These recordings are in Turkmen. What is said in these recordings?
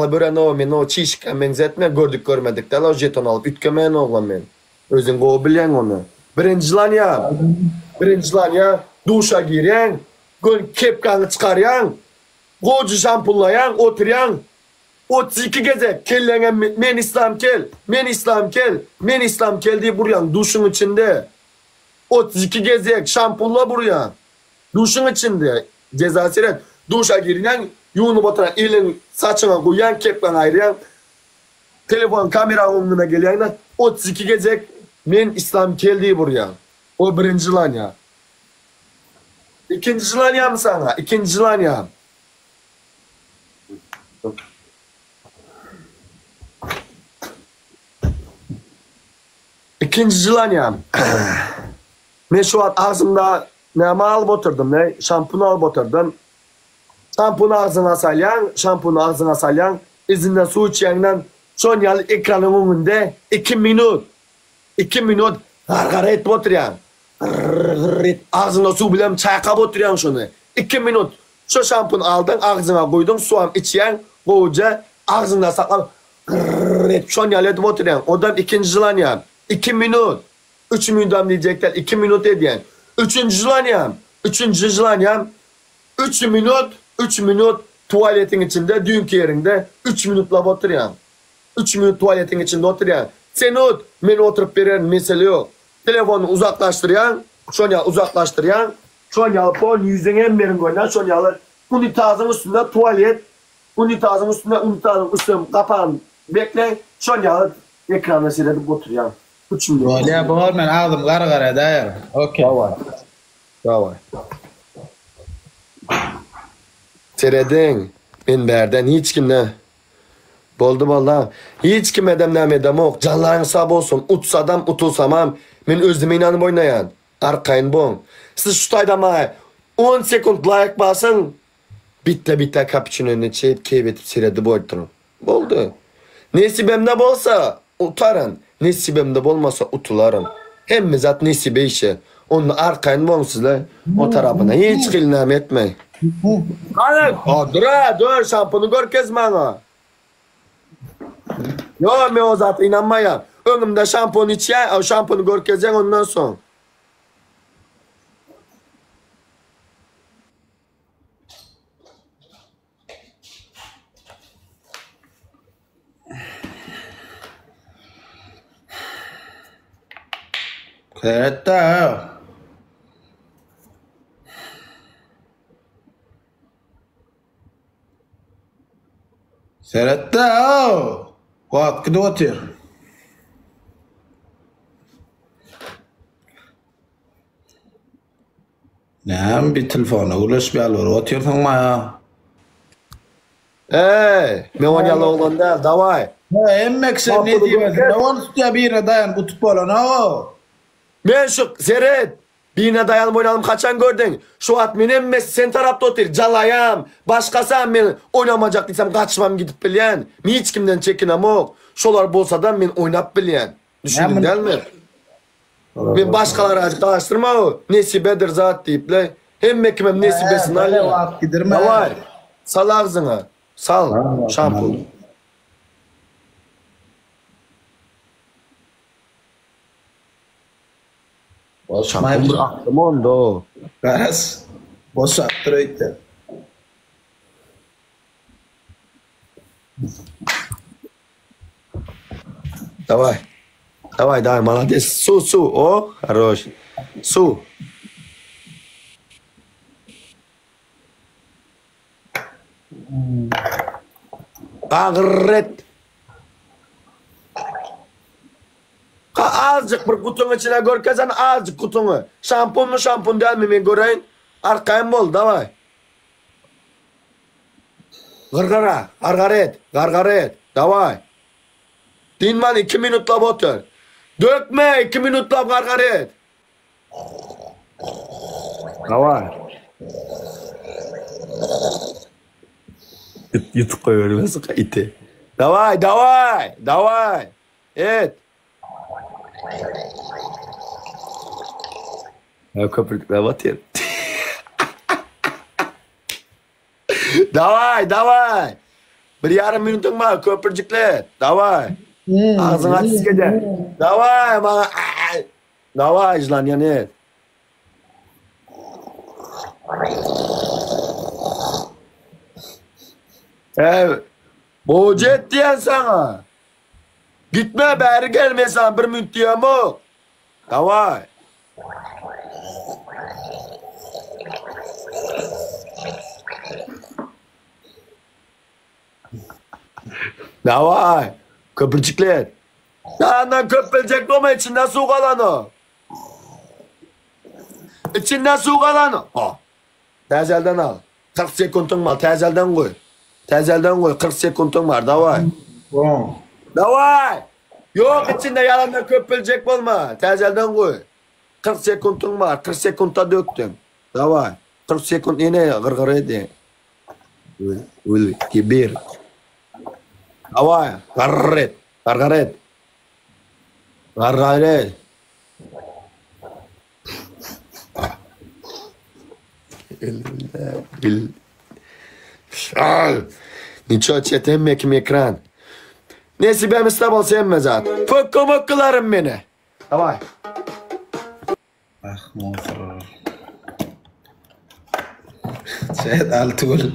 Bören-ow men o çişkä meňzetme gördük görmedik däl o jeton alyp üýtgemeýän oglan men. Özüň gowy bilýäň ony. Birinji lanýa birinji lanýa duşa girýäň göni kepkaňy çykarýaň gowja şampunlaýaň oturýaň 32 gezek kelläňe men islam kel men islam kel men islam kel diýip urýaň duşuň içinde 32 gezek şampunlap urýaň. Duşuň içinde jeza seret. Duşa girýäň, ýuwunyp oturan eliň saçyňa guýýaň, kepkaňy aýyrýaň. Telefon kameraň öňüne gelýäň-de, 32 gezek Men Islam kel diýip urýaň. O birinji želaniýa. Ikinji želaniýamy saňa? Ikinji želaniýam. Ikinji želaniýam. Men şu wagt agzymda näme alyp oturdym ne şampun alyp oturdym. Şampuny agzyňa salýaň, şampuny agzyňa salýaň, yzyndan suw içýäňden şon ýaly ekranyň öňünde iki minut, iki minut gargara etip oturýaň. Gyrr-gyrr edip agzyňda suw bilen çaýkap oturýaň şony. Iki minut şo şampuny aldyň agzyňa guýduň suwam içýäň gowuja agzyňda saklap gyrr edip şon ýaly edip oturýaň. Odam ikinji želaniýam. Iki minut. Üç minudam diýjek däl, iki minut edýän. Üçünji želaniýam, üçünji želaniýam, üç minut, üç minut tualetiň içinde, düýnki ýeriňde üç minutlap oturýaň. Üç minut tualetiň içinde oturýaň. Sen ot, men oturyp bererin, mesele ýok. Telefony uzaklaşdyrýaň, şon ýaly uzaklaşdyrýaň, şon ýaly pol ýüzüň hemmeriň görýän, şon ýaly unitazyň üstünde tualet, unitazyň üstünde unitazyň üstüne gapagyny bekleň, şon ýaly ekrana seredip oturýaň. Üç minut. Bolýa bor men agzym gar-gar edäýerin. Ok. Daway. Daway. Serediň, men bärden hiç kimden Boldy bolda. Hiç kimedem näme edemok. Janlaryň sag bolsun. Utsadam, utulsamam men özüme ynanyp oýnaýan. Arkaýyn boluň. Siz şu taýda maňa on sekunt laýk basyň. Bitte-bitte kapuçinony içip, keýp edip seredip oturyň. Boldy. Nesibemde bolsa, utaryn, nesibemde bolmasa utularyn. Hemme zat nesibe işi. Onda arkaýyn boluň sizler o tarapyna hiç hili näme etmeň. Hany, dur-a, dur, şampuny görkez maňa. Ýok, men o zata ynanmaýan. Öňümde şampun içýän, şampuny görkezýäň ondan soň. Seret-dä. Seret-dä. Wagt gidip otyr. Näme bir telefona gürleşip ýalbaryp otyrsyň maýa. Eý, men on ýaly oglan däl, dawaý. He, hemme kişi nesibesinde bolup tutýar, birine daýanyp utup bolanok. Men şu, seret, birine daýanyp oýnanym haçan gördüň? Şu wagt men hemmesi sen tarapda otyr, jalaýam, başgasam men oýnamajak diýsem gaçybam gidip bilýän. Men hiç kimden çekinemok. Şolar bolsadam men oýnap bilýän. Düşündiň dälmi? Men başgalara garaşdyrma o nesibedir zat diýiple. Hemme kimem nesibesini alýar. Daway. Sal agzyňa. Sal şampun. Şampun bir akdymy onda. Garaz. Boşapdyr öýtýän. Daway. Daway, daway, malades. Su, su, o, haroş. Su. Gagyrret. Ka azjyk bir gutyň içine görkezen azjyk gutyňy. Şampunmy, şampun dälmi men göreýin. Arkaýyn bol, daway. Gargara, gargar et, gargar et. Daway. Dynman iki minutlap otur. Dökme, iki minutlap gargar et. Daway. It ýutup goýbermesin iti. Daway, daway, daway. Et. Ya köpürtme otyr. Daway, daway. Bir ýarym minutyň bar, köpürjiklet. Daway. Agzyňy aç iskede. Daway, maňa. Daway, jlan et. Eý, goja et diýen saňa. Gitme, bäri gel, men saňa bir minut diýemok. Daway. Daway. Köpürjiklet. Senden köp biljek bolma içinde suw galany. Içinde suw galany. Ha. Täzelden al. 40 sekundyň bar. Täzelden goý. Täzelden goý. 40 sekundyň bar. Daway. Daway. Ýok içinde ýalandan köp biljek bolma. Täzelden goý. 40 sekundyň bar. 40 sekuntda dökdüň. Daway. 40 sekunt ýene gyrgyr edi. Ul, kibir. Daway, garr et. Gargar et. Gargar et. Bil. Niço çet hemme kim ekran. Nesibemizde bolsa hemme zat. Fokko mokkolarym meni. Daway. Ah monster. Chat Altıgül.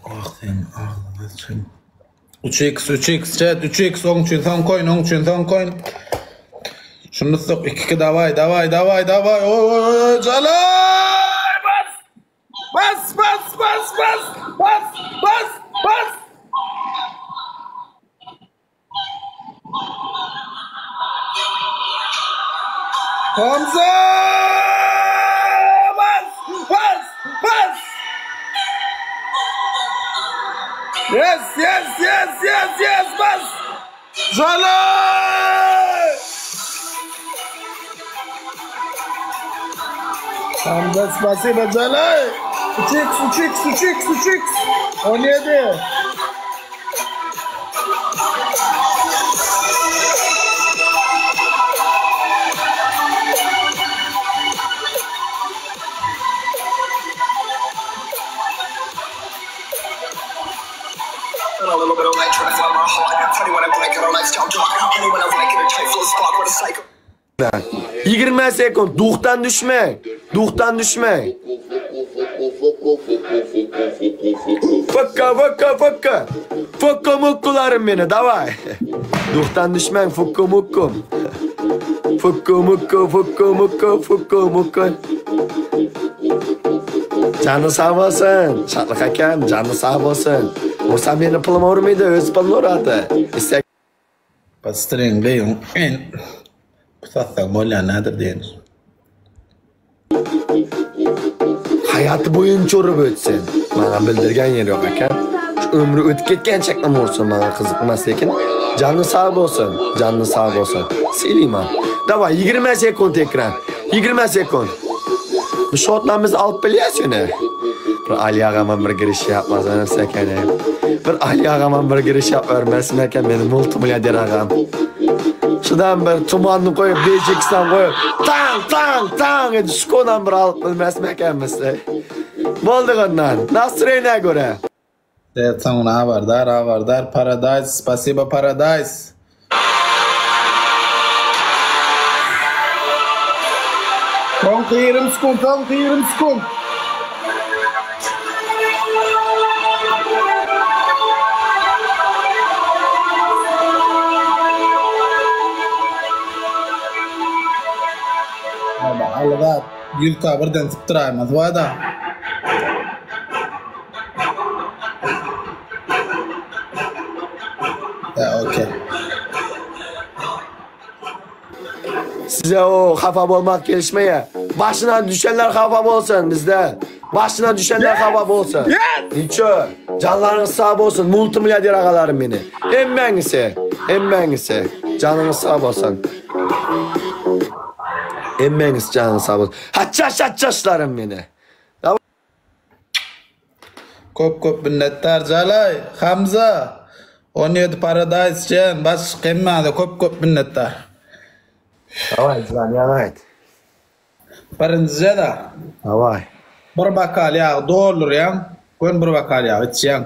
Ah sen agzyňa sıçayım. 3x 3x chat 3x oň üçin soň koýun oň üçin soň koýun. Şuny tutsak 2 2 daway daway daway daway oý oý oý oý jalay bas bas bas bas bas bas bas bas Hamza! Bas! Bas! Bas! Yes, yes, yes, yes, yes, bas! Jalay! Hamza spasibo Jalay! 3x, 3x, 3x, 3x! 17. 20 sekund duhdan düşme. Duhdan düşme. Fıkka fıkka fıkka. Fıkka mukkularım beni davay. Duhdan düşmen fıkka mukkum. Fıkka mukku fıkka mukku fıkka mukku. Jany sag bolsun. Şatlyk akam jany sag bolsun. Ursa meni puluma urmaydy öz puluna urady. Istek Bastryň beýiň en satsaň bolýan nädir diýen. Haýaty boýunça urup ötsin. Maňa bildirgen ýeri ýok eken. Şu ömri ötüp ketgençek hem ursun maňa gyzykmaz lekin. Jany sag bolsun. Jany sag bolsun. Sylyman. Daway 20 sekund ekran. 20 sekund. Bu şotdan biz alyp bilýäs ýöne. Bir Ali agamam bir giriş ýapmasa ekeni. Bir Ali agamam bir giriş ýap bermesin eken meni multimilliarder agam. Şudan bir tumanyny goýup, 5x'den goýup, taň taň taň edip şukodan bir alyp bilmesmi ekenmiz. Boldy ondan. Nastroýeniýa görä. Evet soňuna habardar habardar Paradise spasibo Paradise. Soňky 20 sekund soňky 20 sekund. Aly zat 100 k birden sypdyraýmaz wada. Ya okey. Size o hafa bolmak gelişmeye. Başına düşenler hafa bolsun bizde. Başına düşenler hafa bolsun. Niço? Canlarınız sağ bolsun. Multimilliarder agalarım beni. Hemmäňizi. Hemmäňizi. Janyňyz sag bolsun. Hemmäňiz janyňyz sag bolsun. Haçaş haçaşlarym beni. Köp köp minnetdar Jalay, Hamza. 17 Paradise jan baş hemmäňize köp köp minnetdar. Daway jan ýaňy aýt. Birinjide Daway. Bir bokal ýagy doldurýaň, gön bir bokal ýag içýäň.